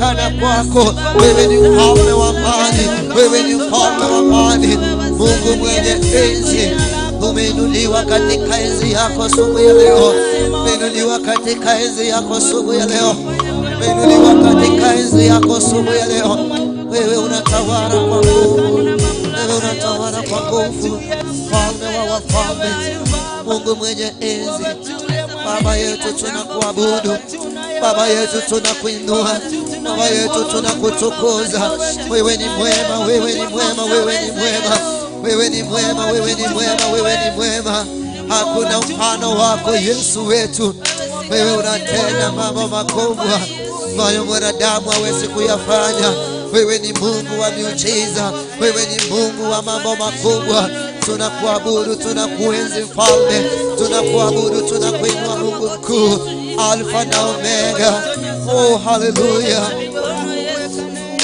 Kunajulikana kwako. Wewe ni mfalme wa amani, wewe ni mfalme wa amani, Mungu mwenye enzi. Umeinuliwa katika enzi yako asubuhi ya leo, umeinuliwa katika enzi yako asubuhi ya leo, umeinuliwa katika enzi yako asubuhi ya leo. Wewe unatawala kwa nguvu, wewe unatawala kwa nguvu, mfalme wa wafalme, Mungu mwenye enzi. Baba yetu tunakuabudu, Baba yetu tunakuinua, Baba yetu tunakutukuza. Wewe ni mwema, wewe ni mwema, wewe ni mwema, wewe ni mwema, wewe ni mwema, wewe ni mwema. Hakuna mfano wako Yesu wetu. Wewe unatenda mambo makubwa ambayo mwanadamu hawezi kuyafanya. Wewe ni Mungu wa miujiza, wewe ni Mungu wa mambo makubwa. Tunakuabudu, tunakuenzi mfalme, tunakuabudu, tunakuinua Mungu mkuu, Alfa na Omega. Oh, hallelujah.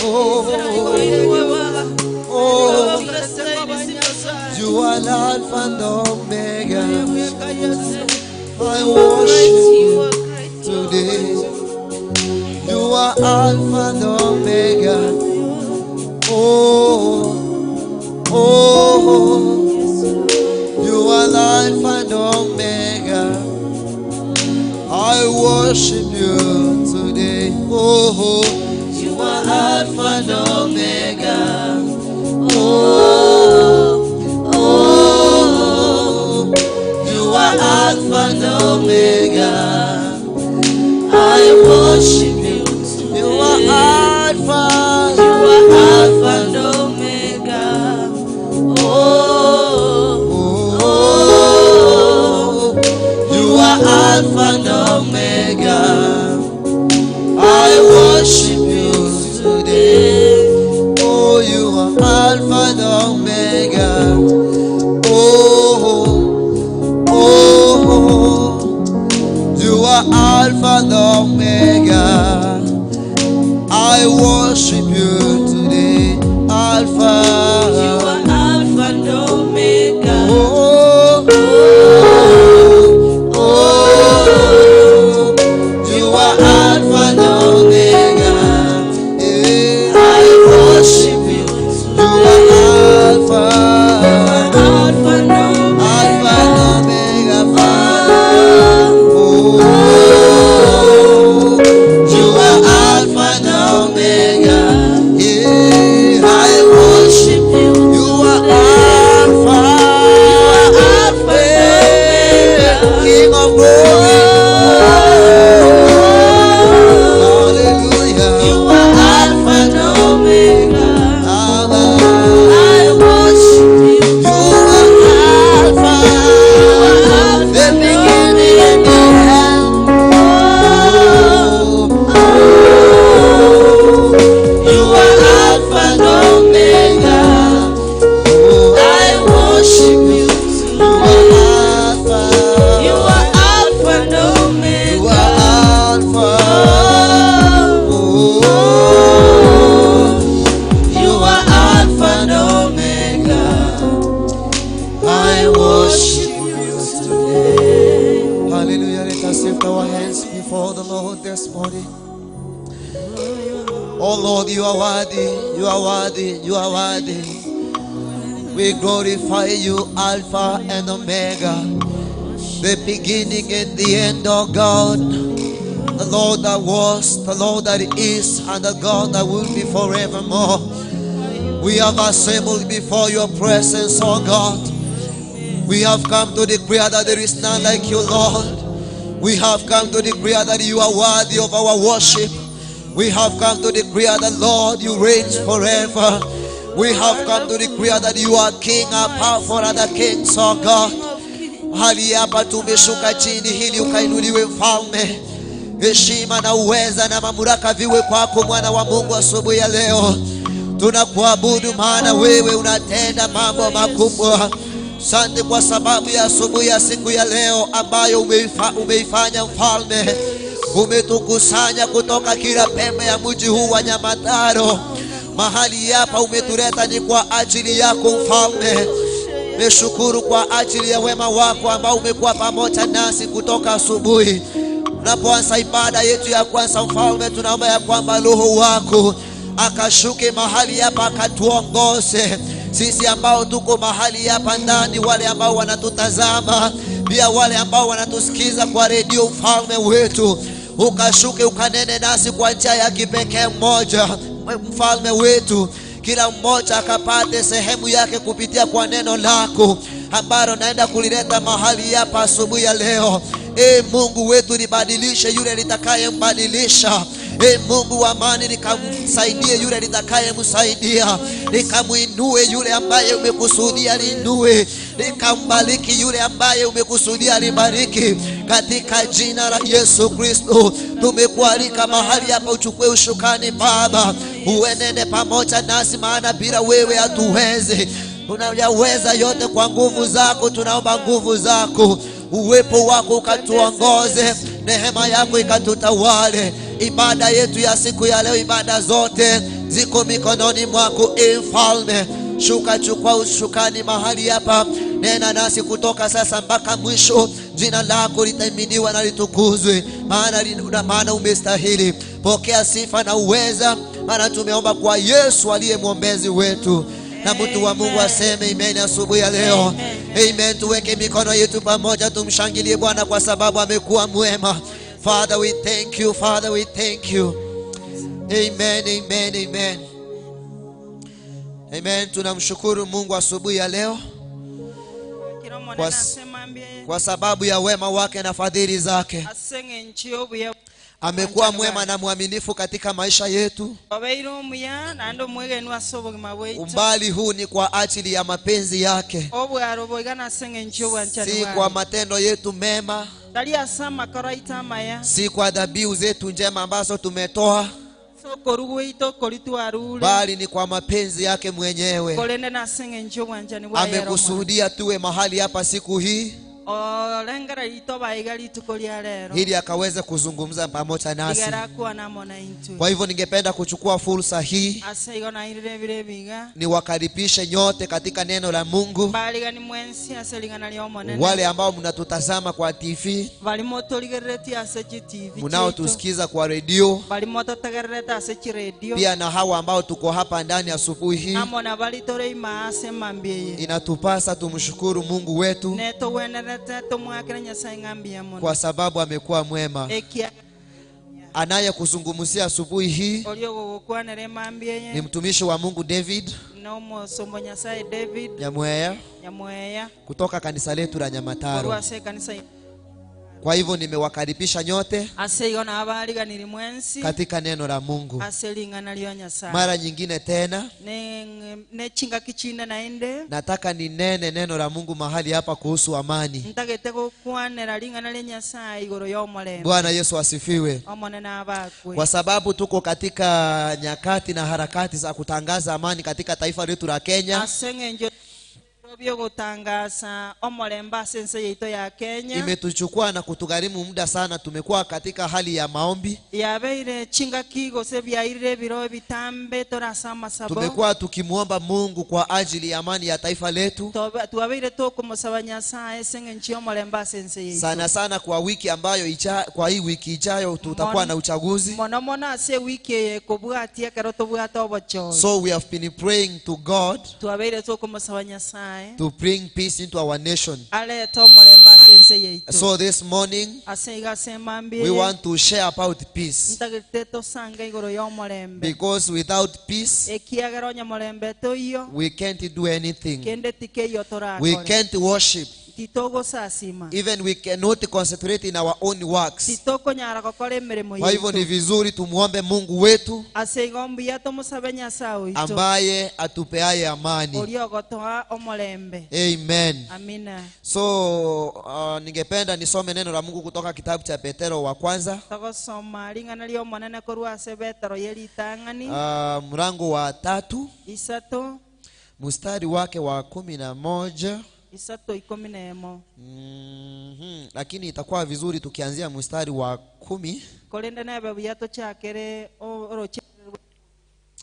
Oh, oh, you are Alpha and Omega. I worship you today. You are Alpha and Omega. Oh, oh, you are Alpha and Omega. I worship you today. Oh, you are Alpha and Omega. Oh, oh, you are Alpha and Omega. I worship you. You are Alpha. You are Alpha and Omega. Oh, Oh, you are Alpha and Omega. I worship you today. Oh, you are Alpha and Omega. Oh, oh, you are Alpha and Omega. I worship you today, Alpha. You are Alpha and Omega. Oh, oh, oh, you are Alpha and Omega. Yeah, I worship you. You are Alpha, Alpha and Alpha and Omega. Omega, Father. Oh, you are Alpha and Omega. Yeah, I worship you. You are Alpha, You are Alpha and Omega. King of glory. Hallelujah. You are Alpha and Omega. Abba. I worship you. You are Alpha, the beginning and the end. Oh, You are Alpha and Omega. oh, I worship you. you are Alpha. You are Alpha and You Omega. are Alpha. Oh, Oh, you are Alpha and Omega. I worship you today. Hallelujah. Let us lift our hands before the Lord this morning. Oh Lord, you are worthy, you are worthy, you are worthy. We glorify you, Alpha and Omega, the beginning and the end, oh God. The Lord that was, the Lord that is, and the God that will be forevermore. We have assembled before your presence, oh God. We have come to declare that there is none like you, Lord. We have come to declare that you are worthy of our worship. We have come to declare that, Lord, you reign forever. We have come to declare that you are King apart from other kings, oh God. Hali hapa tumeshuka chini ili ukainuliwe mfalme. Heshima na uweza na mamlaka viwe kwako mwana wa Mungu asubuhi ya leo. Tunakuabudu maana wewe unatenda mambo makubwa. Asante kwa sababu ya asubuhi ya siku ya leo ambayo umeifanya mfalme. Umetukusanya kutoka kila pembe ya mji huu wa Nyamataro. Mahali hapa umetuleta ni kwa ajili yako mfalme. Nishukuru kwa ajili ya wema wako ambao umekuwa pamoja nasi kutoka asubuhi. Tunapoanza ibada yetu ya kwanza, Mfalme, tunaomba ya kwamba Roho wako akashuke mahali hapa akatuongoze sisi ambao tuko mahali hapa ndani, wale ambao wanatutazama pia, wale ambao wanatusikiza kwa redio. Mfalme wetu, ukashuke ukanene nasi kwa njia ya kipekee mmoja. Mfalme wetu, kila mmoja akapate sehemu yake kupitia kwa neno lako ambalo naenda kulileta mahali hapa asubuhi ya leo. E Mungu wetu, libadilishe yule litakayembadilisha. E Mungu wa amani, likamsaidie yule litakayemsaidia, likamuinue yule ambaye umekusudia liinue, likambariki yule ambaye umekusudia libariki. Katika jina la Yesu Kristo tumekualika mahali hapa, uchukue ushukani Baba, uenende pamoja nasi, maana bila wewe hatuwezi. Unayaweza yote kwa nguvu zako. Tunaomba nguvu zako, uwepo wako ukatuongoze, neema yako ikatutawale. Ibada yetu ya siku ya leo, ibada zote ziko mikononi mwako, e Mfalme. Shuka, chukua ushukani mahali hapa, nena nasi kutoka sasa mpaka mwisho. Jina lako litahimidiwa na litukuzwe, maana umestahili. Pokea sifa na uweza, maana tumeomba kwa Yesu aliye mwombezi wetu. Na mtu wa Mungu aseme amen asubuhi ya leo. Amen. Tuweke mikono yetu pamoja, tumshangilie Bwana kwa sababu amekuwa mwema. Father, we thank you. Father, we thank you. Amen, amen, amen. Amen. Tunamshukuru Mungu asubuhi ya leo kwa sababu ya wema wake na fadhili zake. Amekuwa mwema na mwaminifu katika maisha yetu. Umbali huu ni kwa ajili ya mapenzi yake, si kwa matendo yetu mema, si kwa dhabihu zetu njema ambazo tumetoa, bali ni kwa mapenzi yake mwenyewe. Amekusudia tuwe mahali hapa siku hii ili akaweze kuzungumza pamoja nasi. Kwa hivyo ningependa kuchukua fursa hii niwakaribishe nyote katika neno la Mungu. Wale ambao mnatutazama kwa TV, mnaotusikiza kwa redio, pia na hawa ambao tuko hapa ndani asubuhi hii, inatupasa tumshukuru Mungu wetu kwa sababu amekuwa mwema. Anayekuzungumzia asubuhi hii ni mtumishi wa Mungu David Nyamweya kutoka kanisa letu la Nyamataro. Kwa hivyo nimewakaribisha nyote katika neno la Mungu. Mara nyingine tena nataka ninene neno la Mungu mahali hapa kuhusu amani. Bwana Yesu asifiwe. Kwa sababu tuko katika nyakati na harakati za kutangaza amani katika taifa letu la Kenya. Imetuchukua na kutugharimu muda sana. Tumekuwa katika hali ya maombi. Tumekuwa tukimuomba Mungu kwa ajili ya amani ya taifa letu. Sana sana kwa wiki ambayo kwa hii wiki ijayo tutakuwa na uchaguzi. So we have been praying to God to bring peace into our nation. So this morning we want to share about peace, because without peace we can't do anything. We can't worship. Even we cannot concentrate in our own works. Kwa hivyo ni vizuri tumuombe Mungu wetu ambaye atupeaye amani. Amen. Amina. So ningependa nisome neno la Mungu kutoka kitabu cha Petero wa kwanza, mlango wa 3 mstari wake wa 11. Lakini itakuwa vizuri tukianzia mstari wa 10.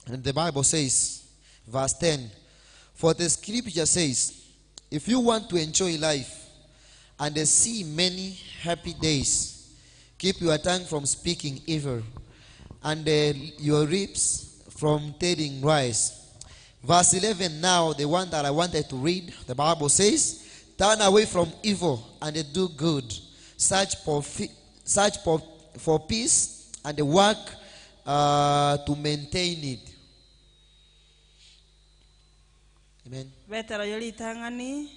And the Bible says, verse 10, for the scripture says, if you want to enjoy life and see many happy days, Keep your tongue from speaking evil, and your lips from telling lies. Verse 11 now, the one that I wanted to read, the Bible says, turn away from evil and do good. Search for peace and work to maintain it. Amen. Betero yolitangani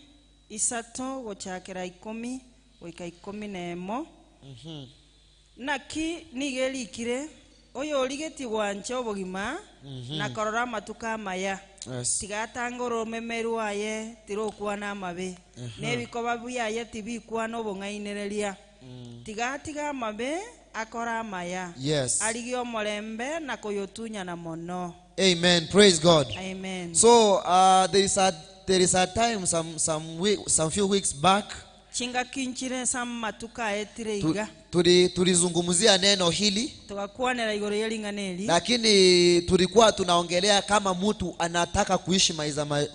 isato gochakera 10 goika 11. Naki nigelikire oyo oligeti gwancha obogima na korora matuka amaya. Yes. Tigatanga omemeru aye tirokwana amabe. Nebikoba byaye tibikwana obong'ainereria. Tigatiga amabe akora amaya. Yes. Arigi omorembe na koyotunyana mono. Amen. Praise God. Amen. So there is a time some few weeks back Chinga kinchire matuka etire iga. Tulizungumzia neno hili. Tukakwanera igoro yelinganeli. Lakini tulikuwa tunaongelea kama mtu anataka kuishi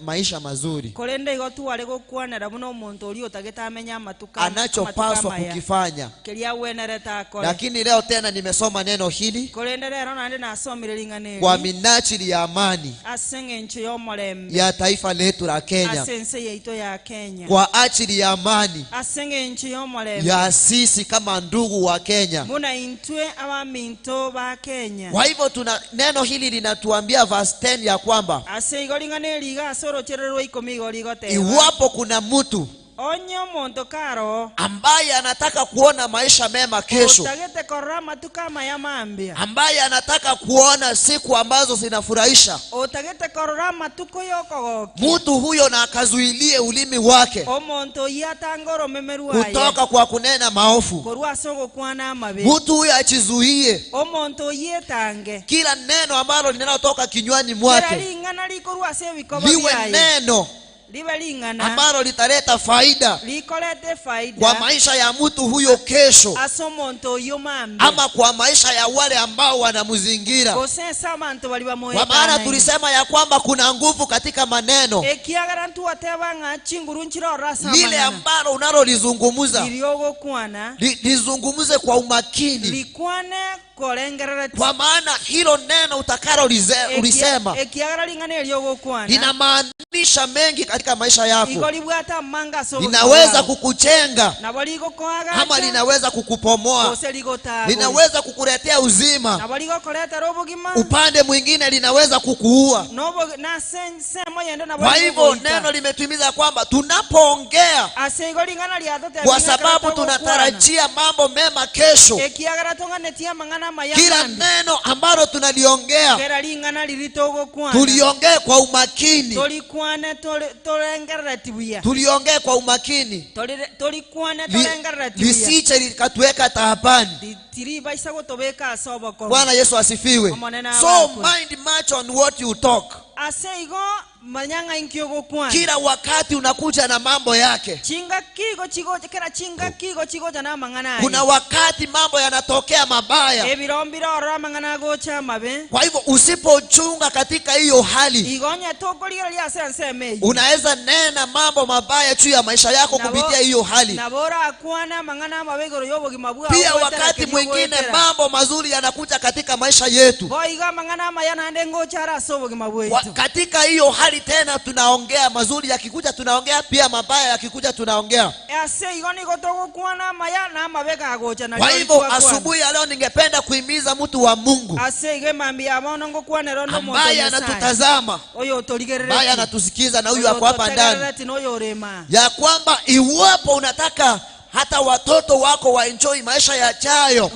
maisha mazuri. Korende igo tuwale gokwanera muno omuntu ori otagete amenya matuka anachopaswa kukifanya. Kelia wenereta akore. Lakini leo tena nimesoma neno hili. Korende lero nande nasomire linganeli. Kwa minajili ya amani. Asenge ncho yomolembe. Ya taifa letu la Kenya. Asense yeito ya Kenya. Kwa ajili ya amani. Asenge ncho yomolembe. Ya sisi kama ndugu wa Kenya. Muna intwe abaminto ba Kenya. Kwa hivyo tuna neno hili linatuambia verse 10 ya kwamba ase igoringane liga asoro cherero ikomi igorigote. Iwapo kuna mtu onyo monto karo ambaye anataka kuona maisha mema kesho, otagete korora matuka maya mambia, ambaye anataka kuona siku ambazo zinafurahisha, otagete korora matuko yokogoki, mtu huyo na akazuilie ulimi wake omonto yatangoro memeru aye kutoka kwa kunena maofu. Korwa soko kwana amabe, mtu huyo achizuie omonto yetange kila neno ambalo linalotoka kinywani mwake lingana likorwa sebikoba liwe neno ambalo litaleta faida likolete faida kwa maisha ya mtu huyo kesho, asomonto yomambe, ama kwa maisha ya wale ambao wanamzingira. Kwa maana tulisema ya kwamba kuna nguvu katika maneno. Lile ambalo unalolizungumza lizungumze kwa umakini, kwa maana hilo neno utakalo ulisema linamaanisha mengi katika maisha yako. Linaweza kukuchenga ama linaweza kukupomoa, linaweza kukuletea uzima, upande mwingine linaweza kukuua. Kwa hivyo neno limetuhimiza kwamba tunapoongea, kwa sababu tunatarajia mambo mema kesho, kila neno ambalo tunaliongea tuliongee kwa umakini, tuliongee kwa umakini, lisiche likatuweka taabani. Bwana Yesu asifiwe. So mind much on what you talk. Kila wakati unakuja na mambo yake. Kuna wakati mambo yanatokea mabaya. Kwa hivyo usipochunga katika hiyo hali, unaweza nena mambo mabaya juu ya maisha yako kupitia hiyo hali. Pia wakati mwingine mambo mazuri yanakuja katika maisha yetu. Katika hiyo hali tena tunaongea mazuri yakikuja tunaongea, pia mabaya yakikuja tunaongea. Kwa hivyo asubuhi ya leo ningependa kuhimiza mtu wa Mungu ambaye anatutazama, ambaye anatusikiza na huyu ako hapa ndani, ya kwamba iwapo unataka hata watoto wako wa enjoy maisha ya chayo,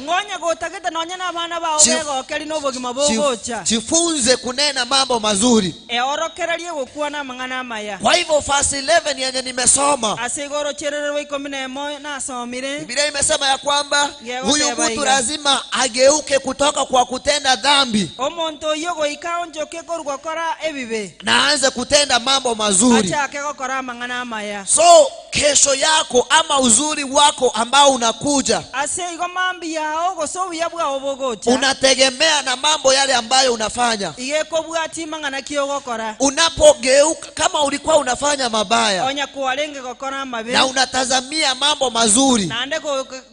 jifunze kunena mambo mazuri. Kwa hivyo verse 11 yenye nimesoma, Biblia imesema ya kwamba huyu mtu lazima ageuke kutoka kwa kutenda dhambi na aanze kutenda mambo mazuri. So kesho yako ama uzuri wako ambao unakuja Ase igo mambi yao gose obuya bwao bogocha unategemea na mambo yale ambayo unafanya. Igekobwati mang'ana ki ogokora. Unapogeuka, kama ulikuwa unafanya mabaya Onya kwarenge gokora amabe na unatazamia mambo mazuri, naende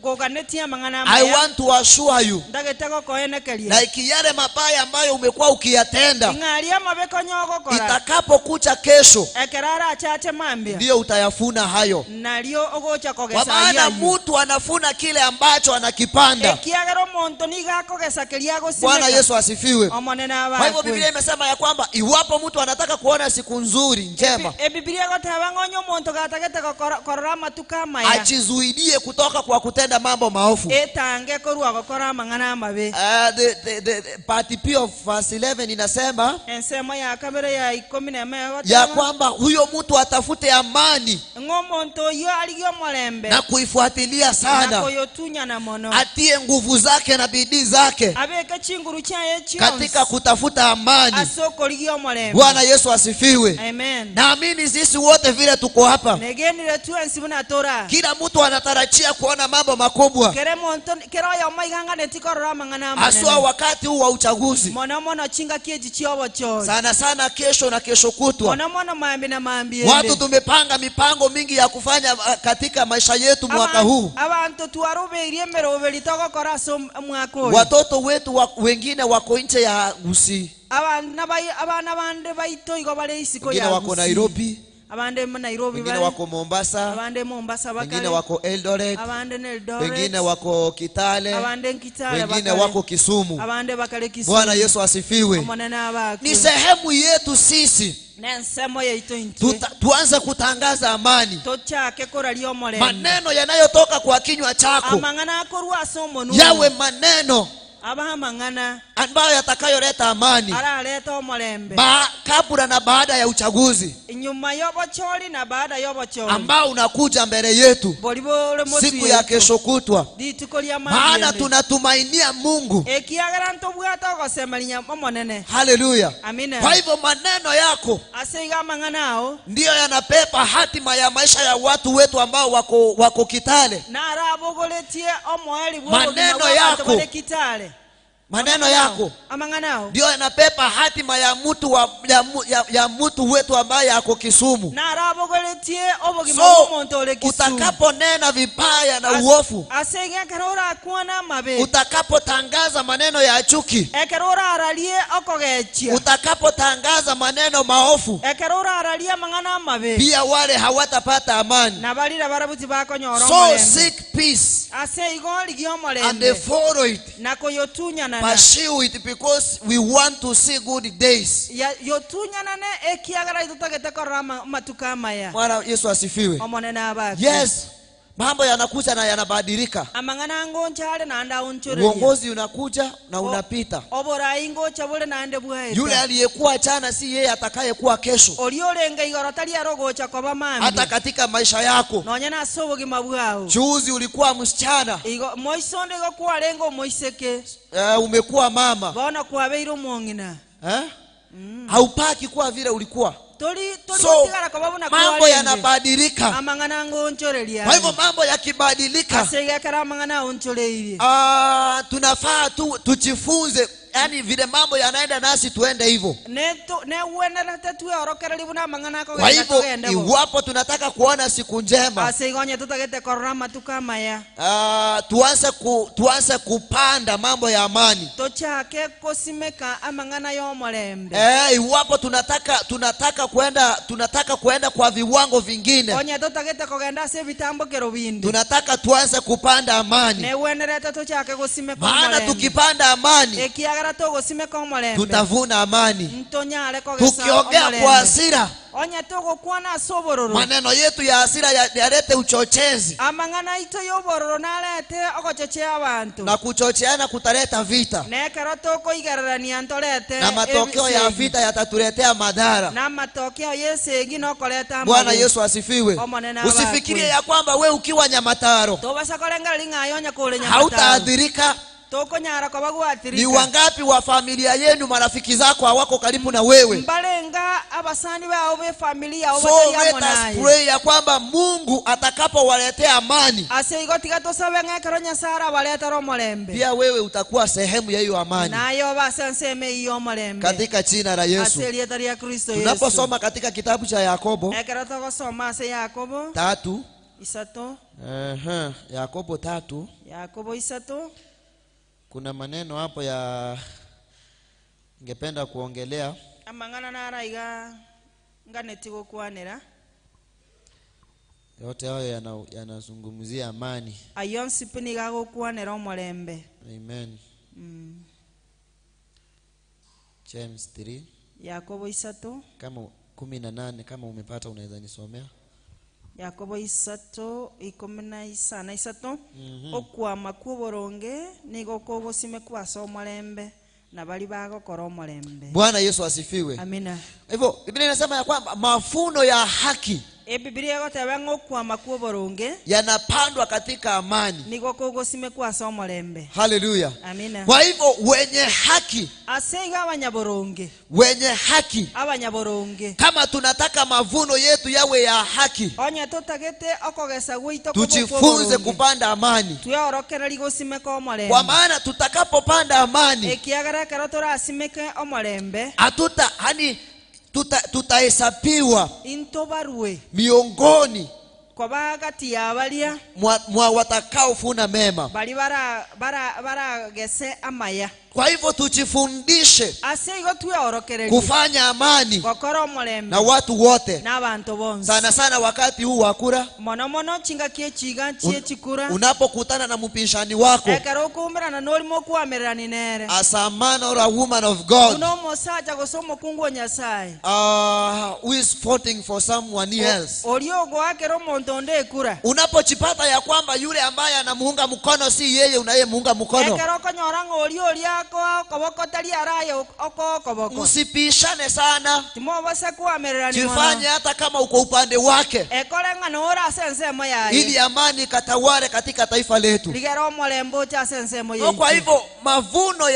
goganetia mang'ana I amaya, want to assure you, ndagete gokoenekeria like yale mabaya ambayo umekuwa ukiyatenda, ing'aria amabe konya ogokora itakapokucha kesho ekero arachache mambia ndiyo utayafuna hayo. Nario ogocha Kwa kogesa maana aria mtu anafuna kile ambacho anakipanda. Ekiagera omonto niga akogesa keria Bwana agosimeka. Yesu asifiwe. Omonene Kwa hivyo Biblia abakwe. imesema ya kwamba iwapo mtu anataka kuona siku nzuri njema, Ebibilia goteba ng'onye omonto gatagete korora amatuko amaya, ajizuidie kutoka kwa kutenda mambo maofu. Etange korwa gokora amang'ana amabe. The part P of verse 11 inasema Ensemo ya kabere ya ikumi na eme ya goteba kwamba huyo mtu atafute amani ng'o omonto oyo arigie omolembe na kuifuatilia na sana, koyotunyana mono, atie nguvu zake na bidii zake abeke chinguru chiaye katika chionsi kutafuta amani. Ase okorigia omolembe. Bwana Yesu asifiwe. Amen. Naamini sisi wote vile tuko hapa, Negenire tu ensi buna tora, kila mtu anatarajia kuona mambo makubwa, kere monto kere oyomo iganganeti korora amang'ana haswa amanene, wakati huu wa uchaguzi, mono mono chingaki echi chiobochori, sana sana kesho na kesho kutwa. Mono mono mambi na mambi Watu ende. tumepanga mipango mingi ya kufanya katika maisha yetu mwaka huu. Abantu twarubeirie emeroberi togokora ase omwaka oyo. Watoto wetu wengine wako nje ya Gusii, Abana abana bande baito igo bare isiko wengine ya wako Gusii. Nairobi, Abande mu Nairobi wengine bare, wako Mombasa, abande Mombasa wengine bakare, wako Eldoret, abande ne Eldoret, wengine wako Kitale, abande Kitale wengine bakare, wako Kisumu. Abande bakare Kisumu. Bwana Yesu asifiwe. Omonene abakwe. Ni sehemu yetu sisi Nensemo yaito intwe tuanze kutangaza amani. Tochake koraria omolembe. Maneno yanayotoka kwa kinywa chako Amang'ana akorwa ase omonu yawe maneno abaha amang'ana ambayo yatakayoleta amani arareta omolembe kabla na baada ya uchaguzi nyuma y'obochori na baada y'obochori ambao unakuja mbele yetu bori bore motu siku ya yetu. kesho kutwa, Rituko ria maana mambi tunatumainia Mungu. Ekiagera ntobwata ogosemania omonene. Haleluya! Amina. Kwa hivyo maneno yako Ase iga amang'ana ao ndiyo yanapepa hatima ya maisha ya watu wetu ambao wako Kitale. Narabogoretie omoeri bw'obogima Maneno bw'abantu yako. bare Kitale. Maneno yako Amang'ana ao ndio yanapepa hatima ya mtu wa, ya, mu- ya, ya mtu wetu ambaye ako Kisumu. Narabogoretie obogima So bw'omonto ore Kisumu. utakaponena vibaya na uofu, Ase iga ekero orakwana amabe, utakapotangaza maneno ya chuki, ekero orararie okogechia, utakapotangaza maneno maofu, ekero orararie amang'ana amabe, pia wale hawatapata amani. Nabarire barabuti bakonyora So omolembe. seek peace Ase igo rigia and omolembe follow it. na koyotunyanana. Pursue it because we want to see good days. Yotunyanane ekiagera itotagete korora amatuko amaya. Bwana Yesu asifiwe. Omonene abakwe. Yes, mambo yanakuja na yanabadilika. Amang'ana ngonchare naende aonchoreria. Uongozi unakuja na unapita. Oborai ngocha bore naende Yule bwaeta. aliyekuwa jana si yeye atakayekuwa kesho. Oria orenge igoro tari arogocha koba Hata mambi. katika maisha yako, Nonya nase obogima bwao. juzi ulikuwa msichana, Igo moisonde igo kwarenge omoiseke. Umekuwa mama, Bono kwabeire omong'ina. eh? Haupaki kuwa vile ulikuwa. Tori tori So gotigara koba buna mambo kwarenge. yanabadilika. Amang'ana ngonchoreria. Kwa hivyo mambo yakibadilika, Ase igekera amang'ana aonchoreirie. Tunafaa tu tujifunze, yani vile mambo yanaenda nasi tuende hivyo. Newenerete tweorokereri buna amang'ana Kwa akogenda hivyo togende bo. iwapo tunataka kuona siku njema, Ase igonye tutagete korora amatuko amaya, tuanze kupanda mambo ya amani. Tochake kosimeka amang'ana y'omolembe. Iwapo tunataka kuenda kwa viwango vingine, Onye totagete kogenda ase ebitambokero binde, tunataka tuanze kupanda amani, newenerete tochake gosimeka maana omolembe. tukipanda amani Ekiagera togosimeka omolembe tutavuna amani. Ntonyare kogesa Tukiongea kwa omolembe. hasira, Onye togokwana ase obororo, maneno yetu ya hasira yalete uchochezi, amang'ana aito y'obororo narete ogochochea abanto, na kuchocheana kutaleta vita, nekero tokoigererania ntorete na matokeo ya ebisegi. vita yatatuletea madhara. Na matokeo yesegi nokoreta Bwana amabe. Yesu asifiwe. Omonene Usifikirie abakwe. ya kwamba we ukiwa Nyamataro Tobasa korengereri ng'a onya kore Nyamataro hautaathirika. Tokonyara Ni kobagwatirika. wangapi wa familia yenu, marafiki zako hawako karibu na wewe? Mbalenga abasani bao be familia So batari let amo us naye. pray ya kwamba Mungu atakapowaletea amani, Ase igo tiga tosabe ng'ekero Nyasaye arabaretera omolembe, pia wewe utakuwa sehemu ya hiyo amani naye obase ensemo eywo omolembe katika jina la Yesu. ase erieta ria Kristo Yesu. Tunaposoma katika kitabu cha Yakobo Ekero togosoma ase Yakobo 3, 3, Yakobo 3, Yakobo 3, kuna maneno hapo ya ningependa kuongelea. Amang'ana naraiga nganeti gokwanera. Yote hayo yanazungumzia amani. Ayo nsipi niga gokwanera omolembe. Amen. James 3. Yakobo 3. Kama 18, kama umepata unaweza nisomea. Yakobo 3 13. Okwama kwoboronge nigo kogosime kwasa omolembe na bali bagokora omolembe. Bwana Yesu asifiwe. Amina. Hivyo Biblia inasema ya kwamba mafuno ya haki Biblia egoteba ng'okwama kwoboronge yanapandwa katika amani. nigo kogosime kwasa omolembe. Haleluya. Amina. Kwa hivyo wenye haki, Ase iga abanyaboronge, wenye haki, abanyaboronge, kama tunataka mavuno yetu yawe ya haki, onye totagete okogesa gwaito tujifunze kupanda amani. tweorokereri gosimeka omolembe. Kwa maana tutakapopanda amani, ekiagera ekero torasimeke omolembe, hatuta yani tutahesabiwa intobarwe miongoni koba gati ya baria mwa watakaofuna mema. bari baragese amaya. Kwa hivyo tujifundishe Ase igo tweorokereri kufanya amani gokora omolembe na watu wote, na abantu bonsi, sana sana wakati huu wa kura. Mono mono chinga kie chiga chie chikura. Unapokutana na mpinzani wako, ekero okuumerana norimo okwamererani nere, as a man or a woman of God, buna omosacha gose omokungu o Nyasaye, who is voting for someone else, oria ogoakera omonto onde ekura, unapojipata ya kwamba yule ambaye anamuunga mkono si yeye unayemuunga mkono, ekero okonyora ng'a oria oria okoboko tari araye okoboko, msipishane sana, timobasa kwamererani mono, jifanye hata kama uko upande wake, ekore ng'a nore ase ensemo yaye, ili amani ikatawale katika taifa letu. Ligera omolembe oche ase ensemo yaitu. Kwa hivyo mavuno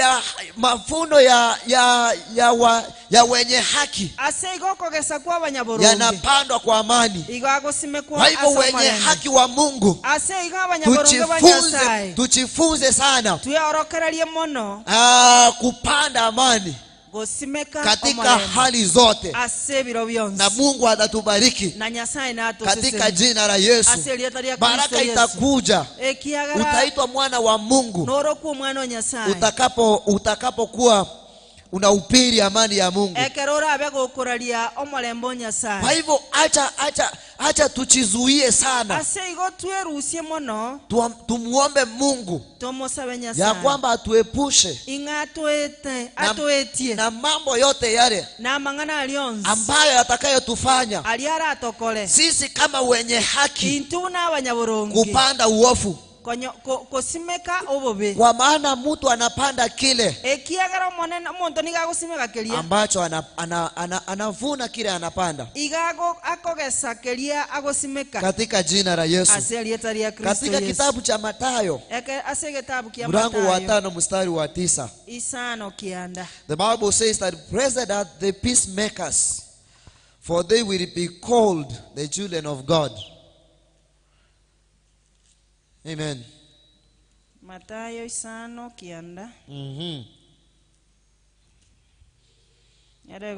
ya wenye haki ase igo okogesa kwa abanyaboronge yanapandwa kwa amani. Igo agosimekwa Kwa hivyo ase wenye omolembe. haki wa Mungu, Ase igo abanyaboronge ba Nyasaye, tujifunze sana tweorokererie mono kupanda amani gosimeka katika omolembe hali zote, ase ebiro bionsi, na Mungu atatubariki na Nyasaye katika natoseseni jina la Yesu. ase erieta ria Baraka Kristo Yesu. itakuja, Ekiagera utaitwa mwana wa Mungu norokwa omwana o Nyasaye utakapokuwa unahubiri amani ya Mungu. Ekero orabe gokoraria omolembe o Nyasaye. Kwa hivyo acha tujizuie sana, Ase igo twerusie mono, tumuombe Mungu tomosabe ya Nyasaye kwamba atuepushe ing'a atoete atoetie na mambo yote yale na mang'ana arionsi ambayo yatakayotufanya aria aratokore sisi kama wenye haki intu na abanyaboronge kupanda uovu. Kosimeka obobe. Kwa maana mtu anapanda kile ekiagera omonene omonto niga agosimeka keria ambacho anavuna kile anapanda, iga akogesa keria agosimeka katika jina la Yesu. Ase erieta ria Kristo Katika Yesu. kitabu cha Mathayo Ase getabu kia mlango wa Mathayo 5 mstari wa 9, 5:9, the Bible says that blessed are the peacemakers, for they will be called the children of God. Amen. Mathayo 5:9. Ere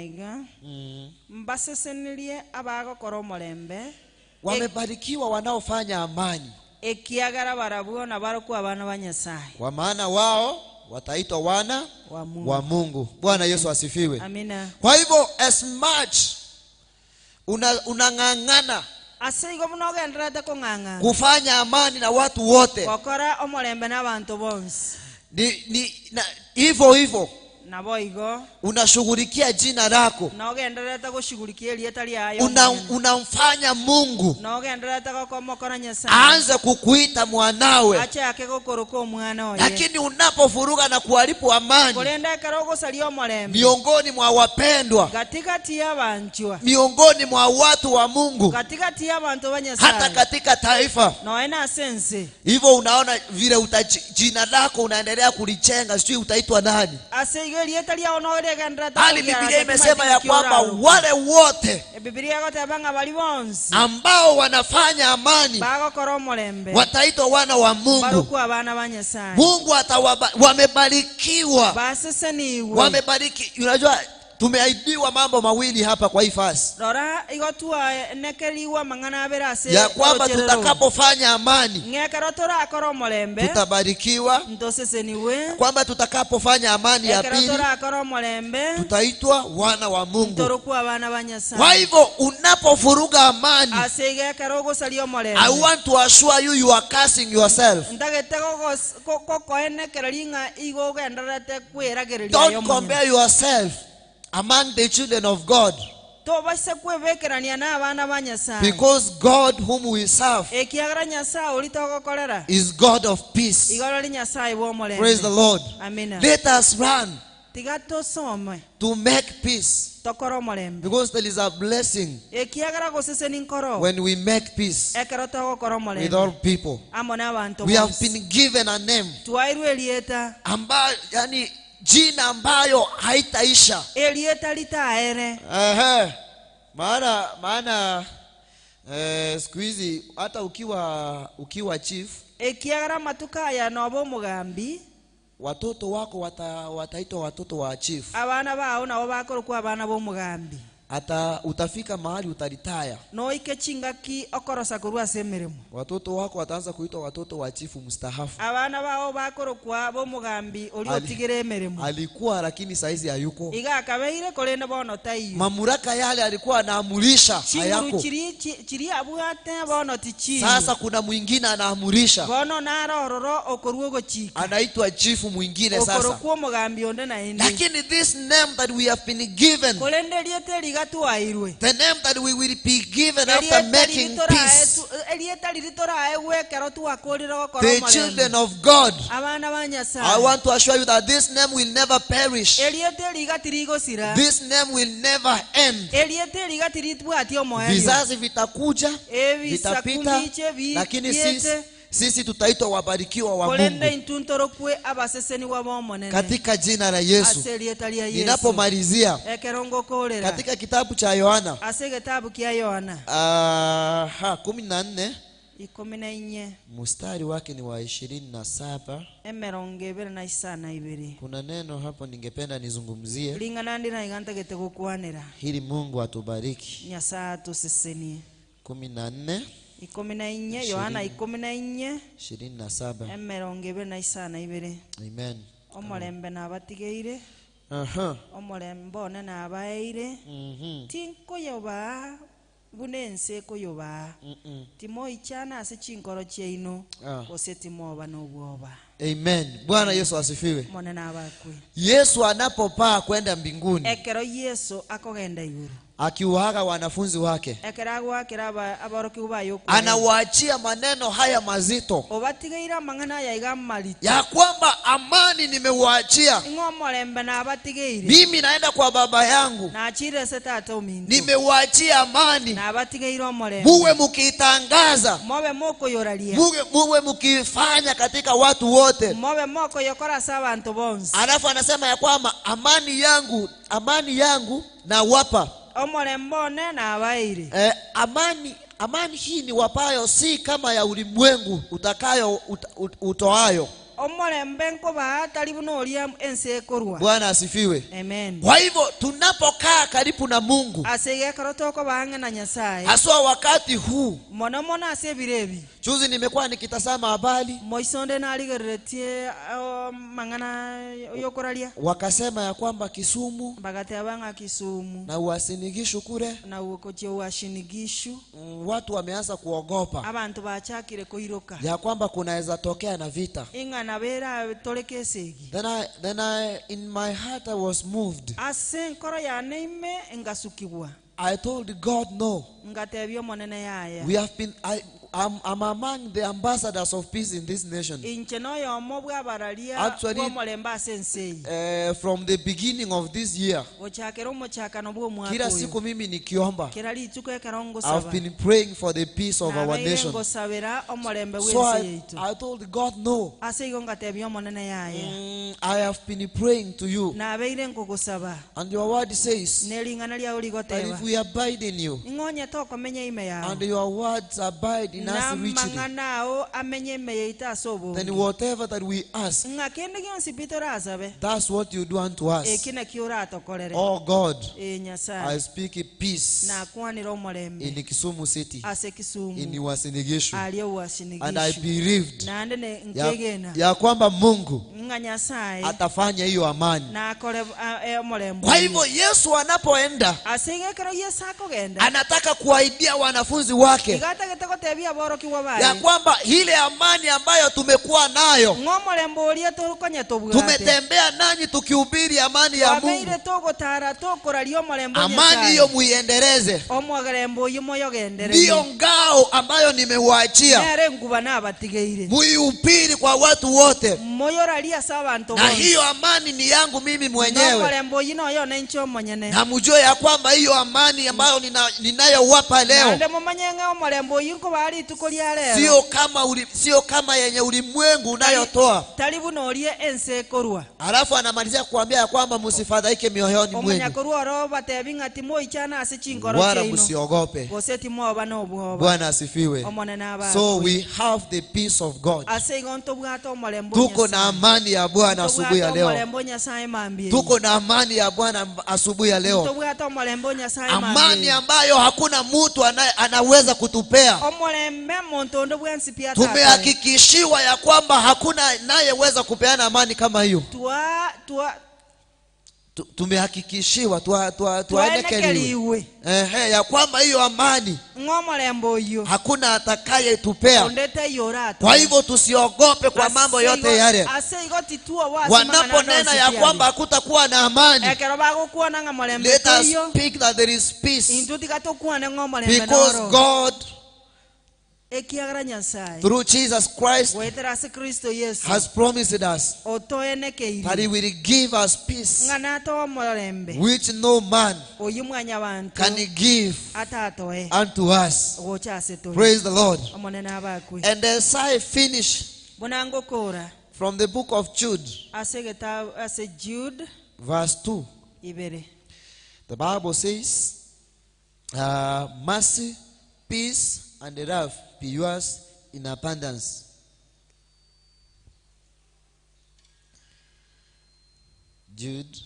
iga. Mbasesenirie abagokora omolembe, Wamebarikiwa wanaofanya amani, ekiagera barabwo na barokwa abana ba Nyasaye, kwa maana wao wataitwa wana wa Mungu. wa Mungu. Bwana Yesu asifiwe. Amina. Kwa hivyo as much unang'ang'ana Ase igo muno ogenderete kong'ang'ana kufanya amani na watu wote, gokora omolembe na abanto bonsi, hivyo hivyo Naboigo unashughulikia jina lako, nogenderete gushughulikia erieta riayo, unamfanya Mungu nogenderete gokomokora Nyasaye aanze kukuita mwanawe. Achake gukoroka omwana oye. Lakini unapovuruga na kuharibu amani korenda ekero ogosaria omorembe miongoni mwa wapendwa, katikati ya banchwa, miongoni mwa watu wa Mungu, katikati ya bantu ba Nyasaye, hata katika taifa, noena sense hivyo unaona vile jina lako unaendelea kulichenga, sijui utaitwa nani. Ase erieta riao noregenderete. Bali Biblia imesema ya kwamba wale wote Biblia gotebanga bali bonsi ambao wanafanya amani bagokora omorembe wataitwa wana wa Mungu. Barokwa abana ba Nyasaye. Mungu wamebarikiwa. Baseseniwe. Wamebariki. Unajua tumeahidiwa mambo mawili hapa kwa hii fasi. Rora igotua nekeliwa mang'ana abere ase ya kwamba tutakapofanya amani ng'ekero torakora omorembe tutabarikiwa. Ntoseseniwe. Kwamba tutakapofanya amani ya pili torakora omorembe tutaitwa wana wa Mungu. Ntorokwa abana ba Nyasaye. Kwa hivyo unapovuruga amani, ase igekero ogosaria omorembe, I want to assure you, you are cursing yourself. Ndagete gokoenekera ring'a igo ogenderete kweragereria. Don't compare yourself among the children of God. Because God whom we serve is God of peace. Praise the Lord. Amina. Let us run to make peace. Because there is a blessing when we make peace with all people. We have been given a name. Ambayo, yani, jina ambayo haitaisha. Elieta litaere. Ehe. Maana siku hizi hata ukiwa chief, ekiagara matukaya nobo mugambi, watoto wako wataitwa watoto wa chief. Abana bao nabo bakorokwa abana bo mugambi. Hata utafika mahali utaritaya. No ike chingaki okorosa korwa ase emirimo. Watoto wako wataanza kuitwa watoto wa chifu mstaafu. Abana bao bakorokwa bo mugambi oliotigire emirimo. Alikuwa lakini saizi hayuko. Iga akabeire korenda bono taiyo. Mamlaka yale alikuwa anaamurisha hayako. Chiri abwate bono tichi. Sasa kuna mwingine anaamurisha. Bono narororo okorwo gochika. Anaitwa chifu mwingine sasa. Okorokwa mugambi onde na ende. Lakini this name that we have been given, korende riete riga the name that we will be given after making peace, the children of God, I want to assure you that this name will never perish. This name will never end. Vizazi vitakuja, vitapita, lakini sisi tutaitwa wabarikiwa wa Mungu katika jina la Yesu. Ninapomalizia katika kitabu cha Yohana 14 mstari wake ni wa 27. Kuna neno hapo ningependa nizungumzie ili Mungu atubariki. 14 14, Yohana 14 27. 22. Amen. Omorembe nabatigeire. Omorembe one nabaeire. Tinkoyoba bunense koyoba. Timoichana ase chinkoro chiaino gose timoba nobwoba. Amen. Bwana Yesu asifiwe. Mone nabakwe. Yesu anapopaa kwenda mbinguni, ekero Yesu akogenda iguru, akiwaaga wanafunzi wake, anawaachia maneno haya mazito ya kwamba amani nimewaachia, mimi naenda kwa baba yangu, nimewaachia amani, muwe mukitangaza, muwe mukifanya katika watu wote. Alafu anasema ya kwamba amani yangu nawapa. Amani hii ni wapayo si kama ya ulimwengu utakayo utoayo. Bwana asifiwe. Amen. Kwa hivyo tunapokaa karibu na Mungu, haswa wakati huu, juzi nimekuwa nikitazama habari, wakasema ya kwamba Kisumu na Uasin Gishu kule, watu wameanza kuogopa ya kwamba kunaweza tokea na vita. Ng'ana toreke esegi. Then I in my heart I was moved. Ase enkoro yane ime ngasukigwa. I told God, no. Ngatebia Omonene yaya. We have been I'm among the ambassadors of peace in this nation. Inche noyomo bw'abararia Actually, bw'omorembe ase ense eye. From the beginning of this year, Gochakera omochakano bw'omwaka kila oyo. siku mimi nikiomba, Kera rituko ekero ngosaba. I've been praying for the peace of our Nabeire nation. ngosabera omorembe So bw'ense yaito. I told God, no. Ase igo ngatebia Omonene yaya. I have been praying to you. Nabeire nkogosaba. And your word says Nering'ana riao that rigoteba. if we abide in you, Ng'onye tokomenya ime yao. and your words abide in us richly, Namang'ana ao amenye ime yaito ase then obonge. whatever that we ask, Ng'a kende gionsi pi torasabe. that's what you do unto us. Eki nakio oratokorere. Oh God, Ee Nyasaye. I speak peace Nakwanera omorembe. in Kisumu City, Ase in Kisumu. Uasin Gishu. Aria Uasin And I Gishu. believed Naende nkegena. ya kwamba Mungu Ng'a Nyasaye atafanya hiyo amani. nakore omorembe. Kwa hivyo Yesu anapoenda Ase igekero Yesu akogenda. anataka kuahidia wanafunzi wake Igatagete gotebia aborokigwa ya baye. kwamba ile amani ambayo tumekuwa nayo, Ng'omorembe oria tokonya tobwate. tumetembea nanyi tukihubiri amani ya Mungu, Twabeire togotara tokoraria omorembe o amani Nyasaye. hiyo muiendeleze. Omorembe oyo moyogendererie. Ndiyo ngao ambayo nimewaachia, Nere nguba nabatigeire. muihubiri kwa watu wote, Moyoraria ase abanto na bonsi. hiyo amani ni yangu mimi mwenyewe, Nomorembe oyo noyo nenche omonyene. na mjue ya kwamba hiyo amani ambayo ninayowapa leo Naende mumanye ng'a omorembe oyo nkobaa rituko ria rero. sio kama yenye ulimwengu unayotoa. Tari buna orie ense ekorwa. Alafu anamalizia kuambia ya kwamba msifadhaike mioyoni mwenu, Omonyakorwa oro batebi ng'a timoichana ase chinkoro wala chiaino. msiogope. Gose timoba nobwoba. Bwana asifiwe. Omonene abakwe. So we have the peace of God. Ase igo ntobwate omorembe o Tuko na Nyasaye. amani ya Bwana asubuhi ya Ntobwate leo. omorembe o Nyasaye mambia. Tuko na amani ya Bwana asubuhi ya leo, Ntobwate omorembe o Nyasaye amani mambia. ambayo hakuna mtu anaweza kutupea. Omorembe monto onde bwensi pi atatore. Tumehakikishiwa ya kwamba hakuna anayeweza kupeana amani kama hiyo. Tumehakikishiwa tuanekeliwe Twaenekeriwe. Ya kwamba hiyo amani Ng'omorembe oyo. hakuna atakayetupea. Onde taiyo oratoe. Kwa hivyo tusiogope kwa mambo yote yale. Ase igo tituo wa ase mang'ana Wanaponena ya onsi pi kwamba hakutakuwa na amani, Ekero bagokuona ng'a morembe let us taiyo. speak that there is peace, Intwe tiga tokwane ng'omorembe because noro. God Ekiagera Nyasaye. through Jesus Christ Goetera ase Kristo Yesu. has promised us that Otoenekeire. he will give us peace Ng'a natoe omorembe. which no man Oyu mwanyabanto. can give Atatoe. unto us. Gocha ase tore. Praise the Lord. Omonene abakwe. And as I finish Buna ngokora. from the book of Jude, Ase getabu ase Jude verse 2, ibere. the Bible says, mercy, peace, and love be yours in abundance. Jude,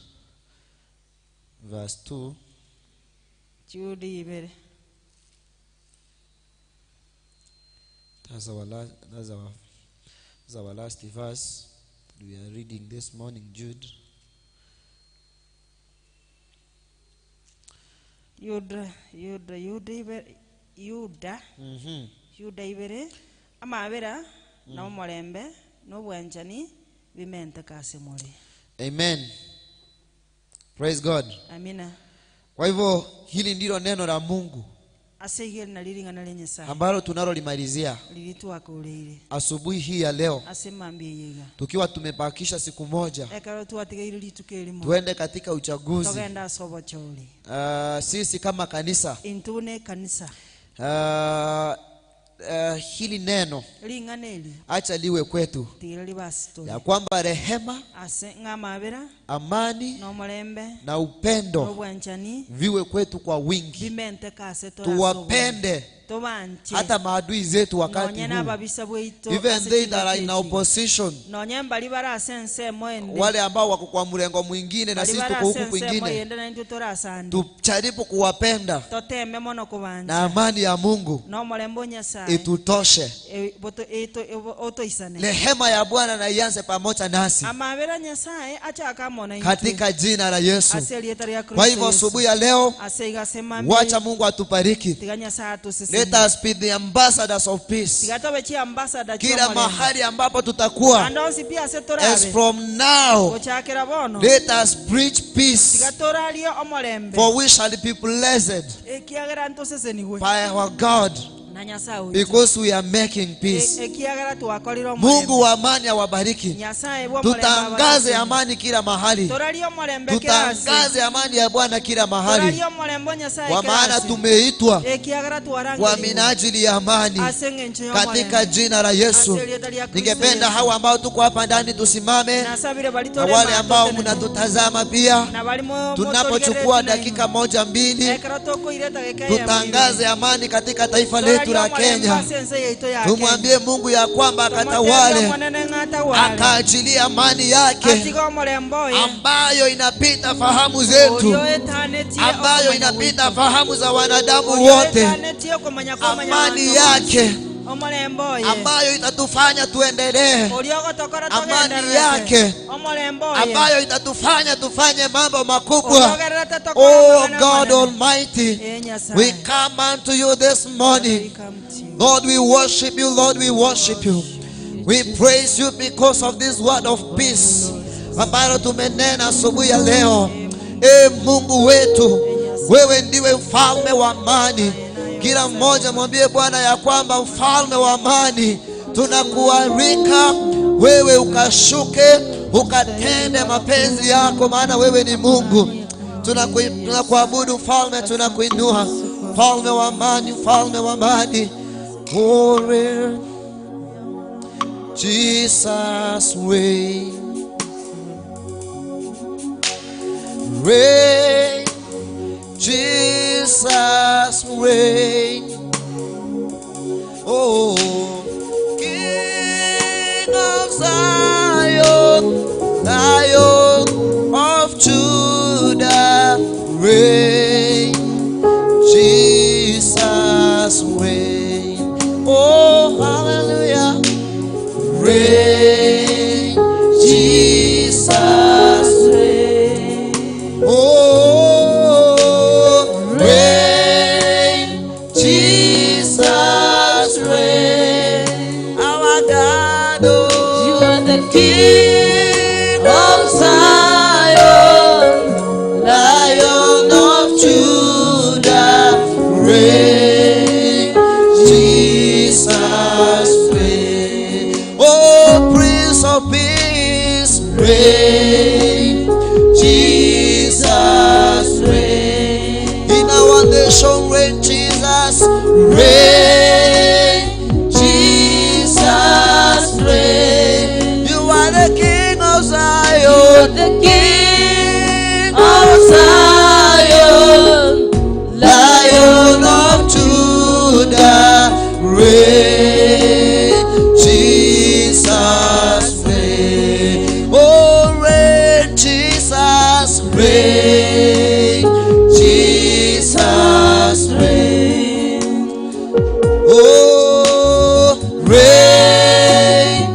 verse 2. Jude ibere. That's our last. That's our last verse we are reading this morning. Jude. Yuda, Yuda, Yuda ibere, Yuda. Yuda ibere. Amabera na omorembe n'obwanchani bimenteka ase more. Amen. Praise God. Amina. Kwa hivyo hili ndilo neno la Mungu Ase igeri na liring'ana ria Nyasaye ambalo tunalolimalizia riria twakoreire asubuhi hii ya leo, ase mambia yega tukiwa tumebakisha siku moja ekero twatigeire rituko erimo tuende katika uchaguzi. togenda ase obochori. Sisi kama kanisa, Intwe ne ekanisa, hili neno ring'ana eri acha liwe kwetu, tigera ribasitore ya kwamba rehema, ase ng'amabera amani n'omorembe na upendo n'obwanchani viwe kwetu kwa wingi. bimenteka ase tore ase obonge. Tuwapende Tobanche hata maadui zetu wakati nonye huu, n'ababisa bwaitu even ase they that are in chingaki echi. opposition, Nonye mbari bare ase ensemo ende, wale ambao wako kwa mrengo mwingine na bari sisi bare tuko ase huku ensemo kwingine, yende naintwe tore asande, tujaribu kuwapenda toteme mono kobancha na amani ya Mungu n'omorembe o Nyasaye itutoshe. Otoisane. Rehema ya Bwana na ianze pamoja nasi Amabera Nyasaye achaka mona intwe katika jina la Yesu. ase erieta ria Kwa hivyo Kristo Yesu. asubuhi ya leo, Ase iga ase mambia wacha Mungu atubariki. tiga Nyasaye Let atusesenie. Let us be the ambassadors of peace. Tiga tobe chi ambassador Kila mahali ambapo tutakuwa, Ando onsi pi ase as torabe. from now, Gochakera bono. let us preach peace, Tiga torarie omorembe. for we shall be blessed Ekiagera ntoseseniwe by our God, na Nyasaye oito. because we are making peace. Ekiagera twakorire Mungu omorembe. wa amani awabariki. Nyasaye bwa omorembe Tutangaze abaseseni. amani kila mahali, Torarie omorembe kera ase. tutangaze amani ya Bwana kila mahali, Torarie omorembe Nyasaye kwa kera maana ase. tumeitwa Ekiagera kwa twarangeriwe minajili ya amani, ase eng'encho katika y'omorembe. jina la Yesu. Ase erieta ria Kristo Ningependa Yesu. hawa ambao tuko hapa ndani tusimame, Nasabire na balitore wale ambao mato tenene. mnatutazama pia, Na bali tunapochukua motorigereti dakika nainu. moja mbili, Ekero tokoireta geka eyemo tutangaze ibere. amani katika taifa letu Torarie la omorembe Kenya. ase ense yaito ya Kenya. Tumwambie Mungu ya kwamba Tomotebie akatawale, omonene ng'a atawale. akaachilie amani yake Atiga omorembe oye. ambayo inapita fahamu zetu, Orio etanetie ambayo okomanya inapita gwaito. fahamu za wanadamu Orio wote, etanetie okomanya kwa amani omanyabanto bonsi. yake Omorembe oye. ambayo itatufanya tuendelee, Orio ogotokora amani togendererete. yake Omorembe oye. ambayo itatufanya tufanye mambo makubwa. Oyogererete tokora Oh amang'ana God amanene. Almighty, Eh, we Nyasaye. come unto you this We morning. come to you. Lord, we worship you. Lord, we worship you. We praise you because of this word of peace ambalo tumenena asubuhi ya leo. E Mungu wetu, wewe ndiwe mfalme wa amani. Kila mmoja mwambie Bwana ya kwamba mfalme wa amani, tunakualika wewe ukashuke ukatende mapenzi yako, maana wewe ni Mungu. Tunakuabudu mfalme, tunakuinua mfalme wa amani, mfalme wa amani. Glory, Jesus reign, reign, Jesus reign. Oh, King of Zion, Lion of Judah, reign, Jesus reign. Oh, hallelujah. Reign, Jesus reign. Oh, reign, Jesus reign. Our God, You oh, are the King of Zion, Lion of Judah, reign, Jesus reign. Oh, Prince of Peace, reign, Jesus reign. In our nation, reign, Jesus, reign, Jesus reign. You are the King of You Zion, are the King of Zion, Lion of Judah, reign, Jesus, reign. Oh, reign, Jesus, reign, Jesus, reign. Oh, reign,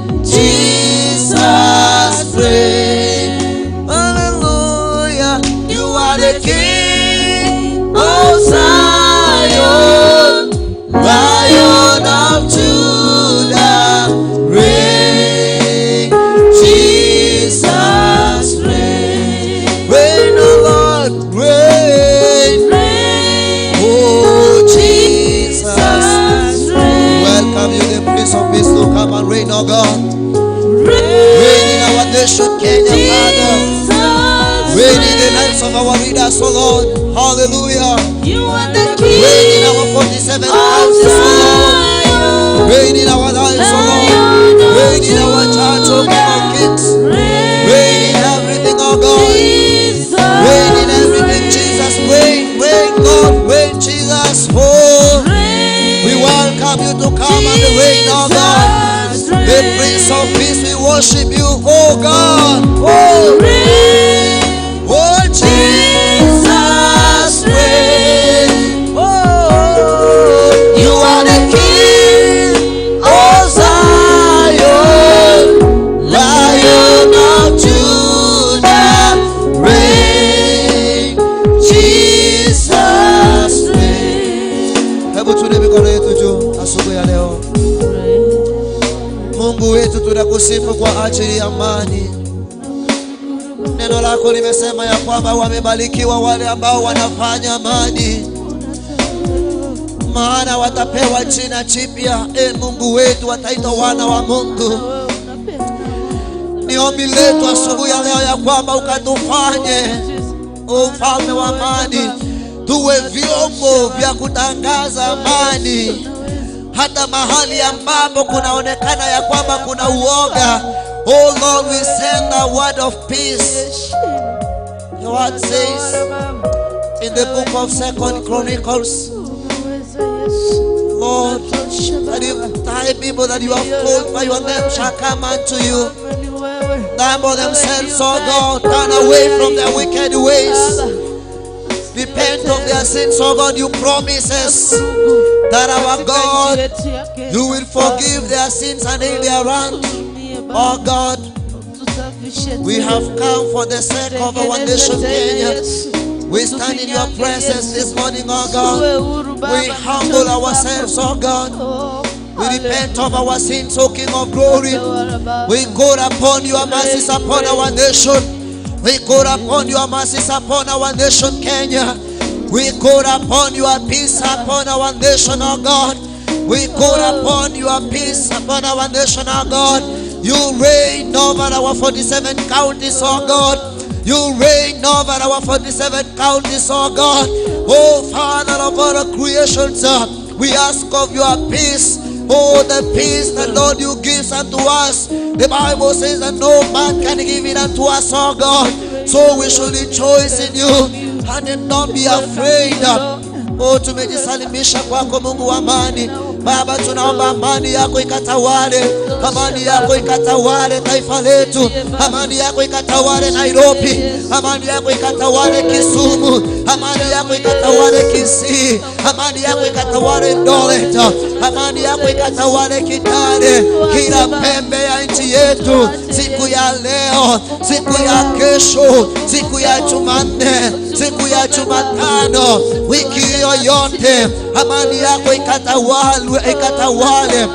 Jesus, reign. Hallelujah, you are the King of Zion, Lion of Judah, reign, Jesus, reign. Reign, O Lord, reign. Reign, Oh, Jesus. Jesus, reign. Welcome you, the Prince of Peace, to come and reign, oh God. Reign, Reign in our nation, Kenya, Father. Jesus, Reign in the lives of our leaders, oh Lord. Hallelujah. You are the Reign in our King 47 of houses, oh Lord. Zion, Reign in our lives, oh Lord. Lion of Reign in our church, oh King of Kings. Reign in everything, oh God. Jesus, Reign in everything, Jesus. Reign, reign, Lord. Reign, Jesus. Oh, we welcome you to come and reign, oh God. The Prince of Peace, we worship you, oh God. Oh, oh Jesus, reign. Oh, you are the King of Zion, Lion of Judah, reign, Jesus, reign. Hebu tuinue mikono yetu. Tunakusifu kwa ajili ya amani. Neno lako limesema ya kwamba wamebarikiwa wale ambao wanafanya amani, maana watapewa jina jipya. E Mungu wetu, wataitwa wana wa Mungu. Ni ombi letu asubuhi ya leo ya kwamba ukatufanye ufalme wa amani, tuwe vyombo vya kutangaza amani hata mahali ambapo kunaonekana ya kwamba kuna uoga. Oh Lord, we send the word of peace. Your word says in the book of Second Chronicles, Lord, that if thy people that you have called by your name shall come unto you, humble themselves, oh God, turn away from their wicked ways, repent of their sins, oh God. You promise us that our God, you will forgive their sins and heal their land. Oh God, we have come for the sake of our nation, Kenya. We stand in your presence this morning, oh God. We humble ourselves, oh God. We repent of our sins, O King of glory. We call upon your mercies upon our nation. We call upon your mercies upon our nation, Kenya. We call upon your peace upon our nation, oh God. We call upon your peace upon our nation, oh God. You reign over our 47 counties, oh God. You reign over our 47 counties, oh God. Oh Father of all creations, we ask of your peace. Oh, the peace that, Lord, you give unto us. The Bible says that no man can give it unto us, oh God. So we should rejoice in you and not be afraid. Oh, tumejisalimisha kwako Mungu wa amani. Baba, tunaomba amani yako ikatawale, amani yako ikatawale taifa letu, amani yako ikatawale Nairobi, amani yako ikatawale Kisumu, amani yako ikatawale Kisii, amani yako ikatawale Eldoret, amani yako ikatawale Kitale, kila pembe ya nchi yetu, siku ya leo, siku ya kesho, siku ya Jumanne, siku ya Jumatano, wiki yoyote, amani yako ikatawale, ikatawale.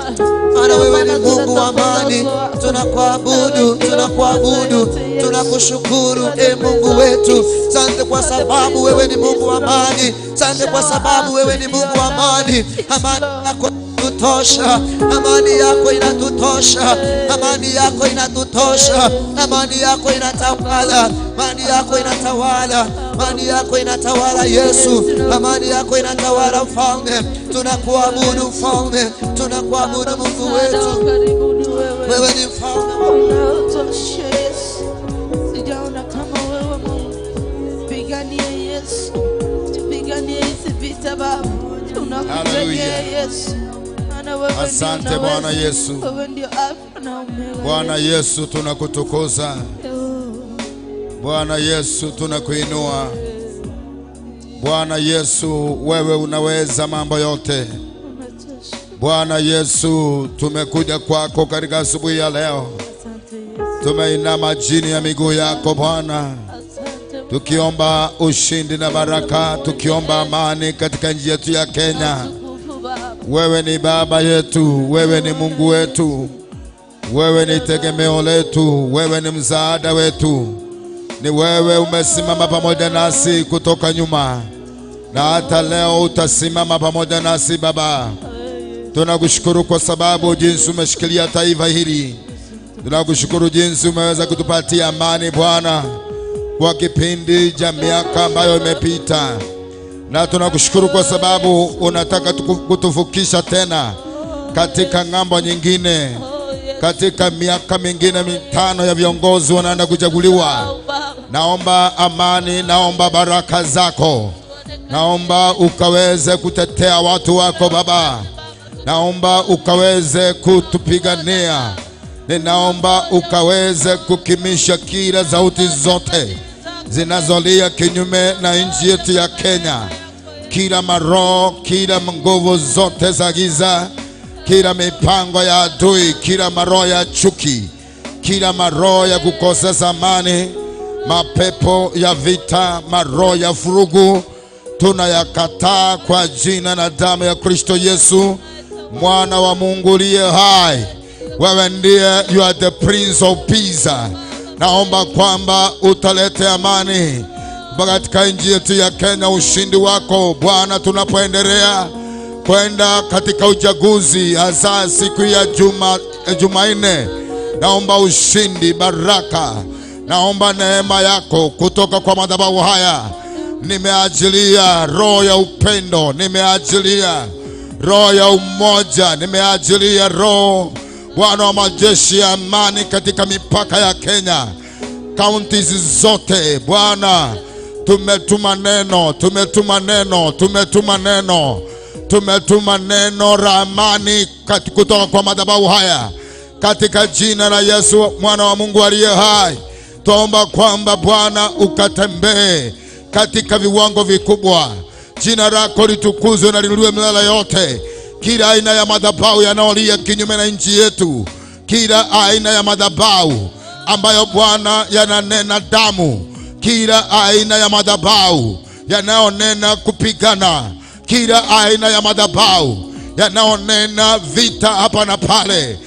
Maana wewe ni Mungu wa amani. Tunakuabudu, tunakuabudu, tunakushukuru e Mungu wetu. Asante kwa sababu wewe ni Mungu wa amani. Asante kwa sababu wewe ni Mungu wa amani. Amani yako inatutosha, amani yako inatutosha, amani yako inatutosha, amani yako inatawala, amani yako inatawala, amani yako inatawala Yesu, amani yako inatawala Mfalme. Tunakuabudu Mfalme, tunakuabudu Mungu wetu. Wewe ni mfalme wa Unatosha Yesu, sijaona kama wewe Mungu. Piganie Yesu, tupiganie hizi vita Baba, tunakutegemea Hallelujah. Yesu, maana wewe ndio Asante unaweza. Bwana Yesu. Wewe ndio Alfa na Omega. Bwana Yesu, tunakutukuza. Bwana Yesu, tunakuinua. Bwana Yesu, wewe unaweza mambo yote. Unatosha. Bwana Yesu, tumekuja kwako katika asubuhi ya leo. Asante Yesu, Tumeinama chini ya miguu yako Bwana, asante tukiomba ushindi na baraka, tukiomba amani katika nchi yetu ya Kenya. Tukufu Baba. Wewe ni baba yetu, wewe ni Mungu wetu, wewe ni tegemeo letu, wewe ni msaada wetu. Ni wewe umesimama pamoja nasi kutoka nyuma, na hata leo utasimama pamoja nasi Baba. Tunakushukuru kwa sababu jinsi umeshikilia taifa hili. Tunakushukuru jinsi umeweza kutupatia amani Bwana kwa kipindi cha miaka ambayo imepita, na tunakushukuru kwa sababu unataka kutuvukisha tena katika ng'ambo nyingine, katika miaka mingine 5 ya viongozi wanaenda kuchaguliwa. Naomba amani, naomba baraka zako, naomba ukaweze kutetea watu wako Baba, naomba ukaweze kutupigania, ninaomba ukaweze kukimisha kila sauti zote zinazolia kinyume na nchi yetu ya Kenya, kila maroho, kila nguvu zote za giza, kila mipango ya adui, kila maroho ya chuki, kila maroho ya kukosesa amani, mapepo ya vita, maroho ya furugu, tunayakataa kwa jina na damu ya Kristo Yesu, mwana wa Mungu aliye hai. Wewe ndiye, you are the Prince of Peace. Naomba kwamba utalete amani katika nchi yetu ya Kenya, ushindi wako Bwana, tunapoendelea kwenda katika uchaguzi, hasa siku ya Jumanne. Naomba ushindi, baraka, naomba neema yako kutoka kwa madhabahu haya. Nimeajilia roho ya upendo, nimeajilia roho ya umoja, nimeajilia roho Bwana wa majeshi ya amani katika mipaka ya Kenya, counties zote. Bwana, tumetuma neno, tumetuma neno, tumetuma neno, tumetuma neno la amani kutoka kwa madhabahu haya, katika jina la Yesu mwana wa Mungu aliye hai. Tuomba kwamba Bwana ukatembee katika viwango vikubwa, jina lako litukuzwe na liinuliwe milele yote. Kila aina ya madhabahu yanayolia kinyume na nchi yetu, kila aina ya madhabahu ambayo Bwana yananena damu, kila aina ya madhabahu yanayonena kupigana, kila aina ya madhabahu yanayonena vita hapa na pale,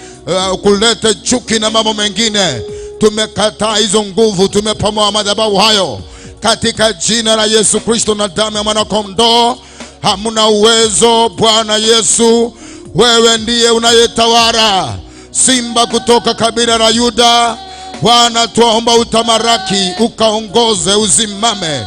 kuleta chuki na mambo mengine, tumekataa hizo nguvu, tumepamoa madhabahu hayo katika jina la Yesu Kristo na damu ya mwana kondoo. Hamuna uwezo. Bwana Yesu, wewe ndiye unayetawala, simba kutoka kabila la Yuda. Bwana, tuomba utamaraki, ukaongoze, uzimame,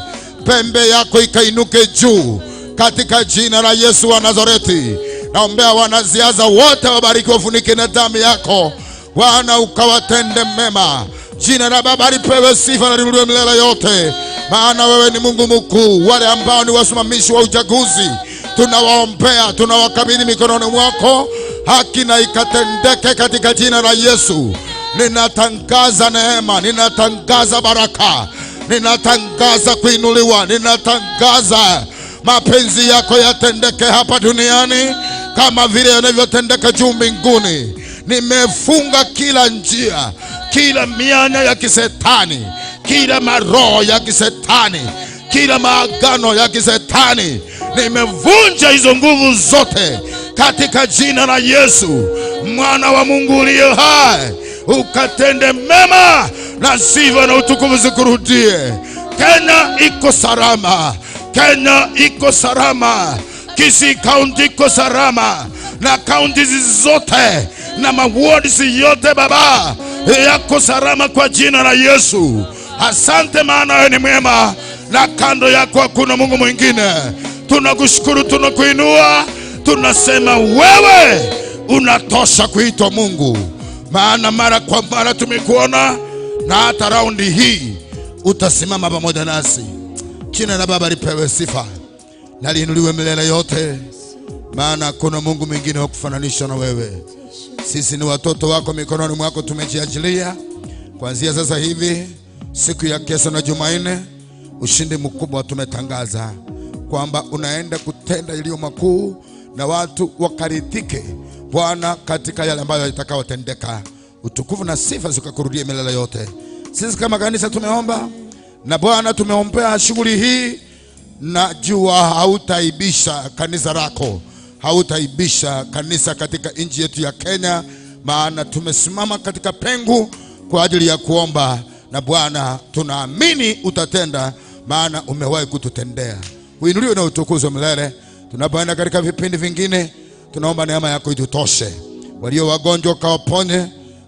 pembe yako ikainuke juu katika jina la Yesu wa Nazareti. Naombea wanasiasa wote wabariki, wafunike na damu yako Bwana, ukawatende mema. Jina la Baba lipewe sifa na liinuliwe milele yote, maana wewe ni Mungu mkuu. Wale ambao ni wasimamishi wa uchaguzi tunawaombea, tunawakabidhi mikononi mwako, haki na ikatendeke katika jina la Yesu. Ninatangaza neema, ninatangaza baraka, ninatangaza kuinuliwa, ninatangaza mapenzi yako yatendeke hapa duniani kama vile yanavyotendeka juu mbinguni. Nimefunga kila njia, kila mianya ya kisetani, kila maroho ya kisetani, kila maagano ya kisetani. Nimevunja hizo nguvu zote katika jina la Yesu mwana wa Mungu uliye hai. Ukatende mema na sifa na utukufu zikurudie. Kenya iko salama, Kenya iko salama, Kisii County iko salama, na counties zote na mawards yote Baba yako salama kwa jina la Yesu. Asante, maana wewe ni mwema na kando yako hakuna Mungu mwingine. Tunakushukuru, tunakuinua, tunasema wewe unatosha kuitwa Mungu, maana mara kwa mara tumekuona, na hata raundi hii utasimama pamoja nasi. Jina la Baba lipewe sifa na liinuliwe milele yote, maana hakuna Mungu mwingine wa kufananisha na wewe. Sisi ni watoto wako, mikononi mwako tumejiachilia. Kuanzia sasa hivi, siku ya kesho na Jumanne, ushindi mkubwa tumetangaza kwamba unaenda kutenda iliyo makuu, na watu wakaridhike Bwana katika yale ambayo yatakayotendeka. Utukufu na sifa zikakurudie milele yote. Sisi kama kanisa tumeomba na Bwana tumeombea shughuli hii, najua hautaibisha kanisa lako, hautaibisha kanisa katika nchi yetu ya Kenya, maana tumesimama katika pengu kwa ajili ya kuomba, na Bwana tunaamini utatenda, maana umewahi kututendea. Uinuliwe na utukuzwe milele. Tunapoenda katika vipindi vingine, tunaomba neema yako itutoshe. Walio wagonjwa ukawaponye,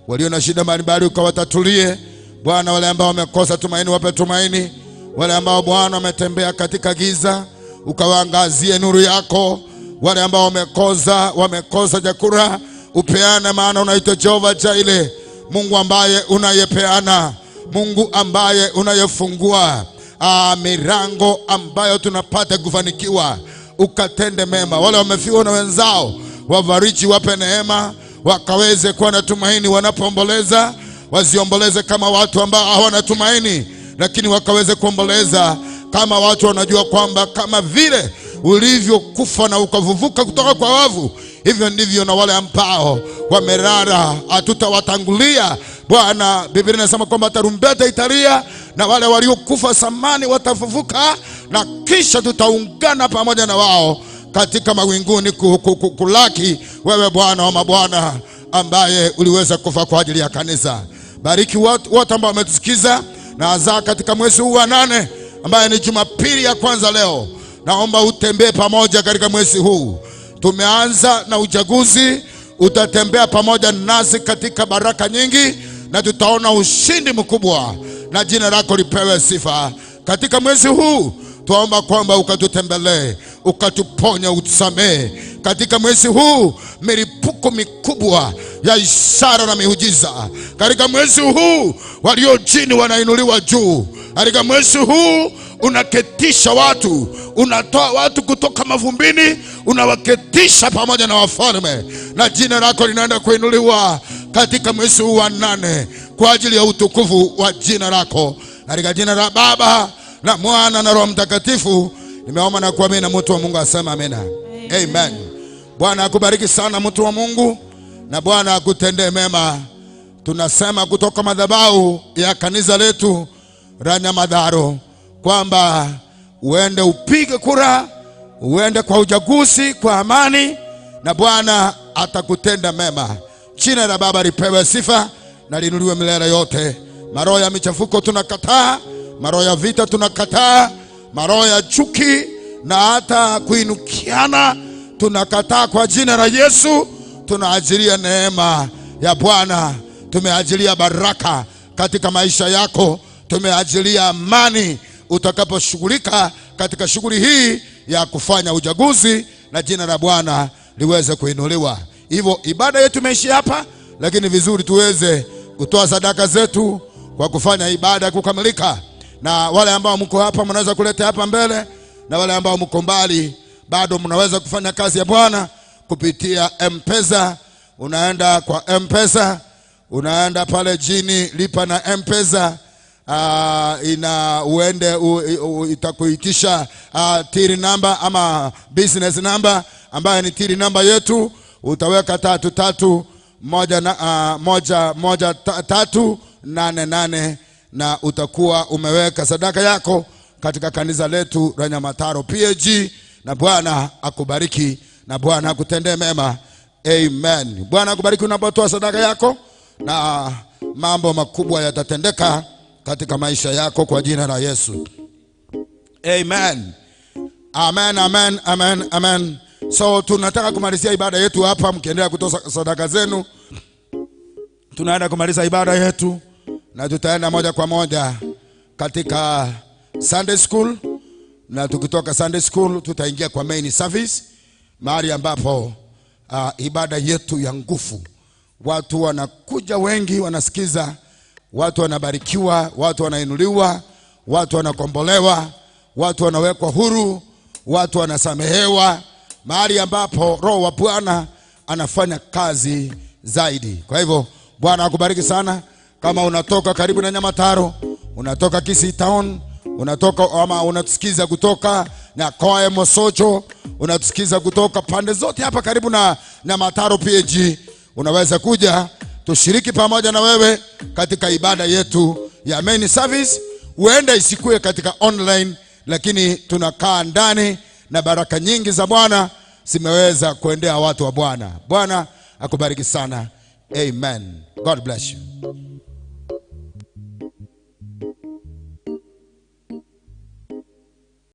walio na shida mbalimbali ukawatatulie Bwana. Wale ambao wamekosa tumaini wape tumaini, wale ambao Bwana wametembea katika giza ukawaangazie nuru yako, wale ambao wamekosa chakula upeane, maana unaitwa Jehova Jireh, Mungu ambaye unayepeana, Mungu ambaye unayefungua milango ambayo tunapata kufanikiwa. Ukatende mema. Wale wamefiwa na wenzao wafariji, wape neema, wakaweze kuwa na tumaini wanapoomboleza. Wasiomboleze kama watu ambao hawana tumaini, lakini wakaweze kuomboleza kama watu wanajua kwamba kama vile ulivyokufa na ukavuvuka kutoka kwa wavu, hivyo ndivyo na wale ambao wamelala hatutawatangulia Bwana. Biblia inasema kwamba tarumbeta italia na wale waliokufa zamani watafufuka, na kisha tutaungana pamoja na wao katika mawinguni kulaki wewe Bwana wa mabwana. ambaye uliweza kufa kwa ajili ya kanisa. Bariki wote ambao wametusikiza na hasa katika mwezi huu wa 8 ambaye ni Jumapili ya kwanza leo. Naomba utembee pamoja katika mwezi huu. Tumeanza na uchaguzi, utatembea pamoja nasi katika baraka nyingi na tutaona ushindi mkubwa, na jina lako lipewe sifa. Katika mwezi huu tuomba kwamba ukatutembelee, ukatuponya, utusamee. Katika mwezi huu milipuko mikubwa ya ishara na miujiza. Katika mwezi huu walio chini wanainuliwa juu. Katika mwezi huu unaketisha watu, unatoa watu kutoka mavumbini, unawaketisha pamoja na wafalme, na jina lako linaenda kuinuliwa katika mwezi huu wa 8 kwa ajili ya utukufu wa jina lako. Katika jina la Baba na Mwana na Roho Mtakatifu nimeomba na kuamini, na mtu wa Mungu asema amina. Amen. Bwana akubariki sana mtu wa Mungu, na Bwana akutendee mema. Tunasema kutoka madhabahu ya kanisa letu la Nyamadharo kwamba uende upige kura, uende kwa uchaguzi kwa amani, na Bwana atakutenda mema. Jina la Baba lipewe sifa na liinuliwe milele yote. Maroho ya michafuko tunakataa, maroho ya vita tunakataa, maroho ya chuki na hata kuinukiana tunakataa kwa jina la Yesu. Tunaajilia neema ya Bwana, tumeajilia baraka katika maisha yako, tumeajilia amani utakaposhughulika katika shughuli hii ya kufanya uchaguzi, na jina la Bwana liweze kuinuliwa. Hivyo ibada yetu imeishia hapa, lakini vizuri tuweze kutoa sadaka zetu kwa kufanya ibada kukamilika. Na wale ambao mko hapa mnaweza kuleta hapa mbele, na wale ambao mko mbali bado mnaweza kufanya kazi ya Bwana kupitia M-Pesa. Unaenda kwa M-Pesa, unaenda pale chini lipa na M-Pesa, ina uende itakuitisha till number ama business number ambayo ni till number yetu. Utaweka 3 3 1 na 1 1 3 8 8, na utakuwa umeweka sadaka yako katika kanisa letu la Nyamataro PAG, na Bwana akubariki na Bwana akutendee mema. Amen. Bwana akubariki unapotoa sadaka yako, na mambo makubwa yatatendeka katika maisha yako kwa jina la Yesu. Amen. Amen, amen, amen, amen. So tunataka kumalizia ibada yetu hapa, mkiendelea kutoa sadaka zenu. Tunaenda kumaliza ibada yetu na tutaenda moja kwa moja katika Sunday school, na tukitoka Sunday school tutaingia kwa main service, mahali ambapo ibada yetu ya nguvu. Watu wanakuja wengi, wanasikiza, watu wanabarikiwa, watu wanainuliwa, watu wanakombolewa, watu wanawekwa huru, watu wanasamehewa, mahali ambapo Roho wa Bwana anafanya kazi zaidi. Kwa hivyo Bwana akubariki sana. Kama unatoka karibu na Nyamataro, unatoka Kisii Town, unatoka ama unatusikiza kutoka Nyakoe Mosocho, unatusikiza kutoka pande zote hapa karibu na Nyamataro PAG, unaweza kuja tushiriki pamoja na wewe katika ibada yetu ya main service. Huenda isikue katika online, lakini tunakaa ndani na baraka nyingi za Bwana zimeweza kuendea watu wa Bwana. Bwana akubariki sana. Amen. God bless you.